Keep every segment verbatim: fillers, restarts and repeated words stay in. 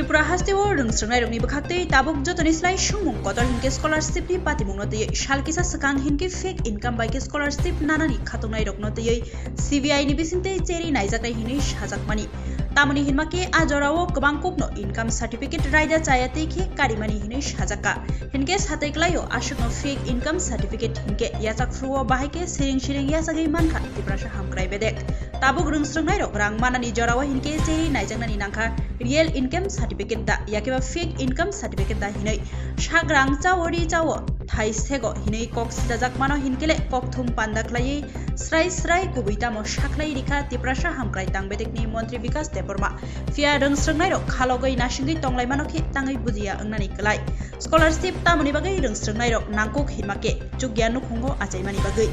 Tripura hasteo rwngsrwngnairokni bwkhaktwi tabuk jotoni slai swngmung kotor hinkhe scholarshipni patimungno twiwi sal kisa swkang hinkhe fake income bai khe scholarship nanani khatungnairokno twiwi C B I ni bisingtwi cheri naijaknai hinwi sajakmani. Tamoni hinma khe a jorao kwbang kokno income certificate raida chaya tei khe karimani hinwi sajakha. Hinkhe satwi klaio aswkno fake income certificate hinkhe yachak phuru o bahai khe siring siring yachagwi mankha Tiprasa hamkrai bedek. Tabuk rwngsrwngnairok rang manani jorao hinkhe cheri naijaknani nangkha real income certificate da, yakeba fake income certificate da hinwi. Sak rang chao ri chao thai sego hinwi kok sijajakmano hinkhe le kokthum panda khlaiwi srai srai kubui tamo sakhlai rikha Tiprasa hamkrai tang bedekni montri Bikas Debbarma. Phiya rwngsrwngnairok khalogwi nasingwi tonglaimano khe tangwi bujiya wngnani kwlai. Scholarship tamoni bagwi rwngsrwngnairok nangkuk hinma khe chukya nukhungo achaimani bagwi.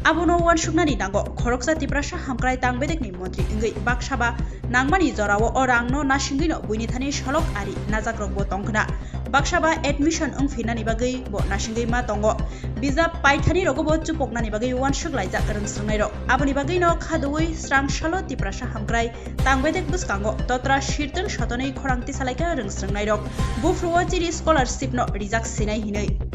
Abono uansuknani nango khoroksa Tiprasa hamkrai tang bedekni montri wngwi baksa ba nangmani jorao o rangno nasingwino buini thani solok ari najakrokbo tongkhna. Baksa ba admission wngphinnani bagwi bo nasingwi ma tongo. Bijap paithani rogo bo chupoknani bagwi uansuk laijak rwngsrwngnairok. Aboni bagwino khaduwi srang salo Tiprasa hamkrai tang bedek bwskango totra sirtwng sotonwi khorang tisalaikha rwngsrwngnairok. Buphuru o chini scholarship no rijak sinai hinwi.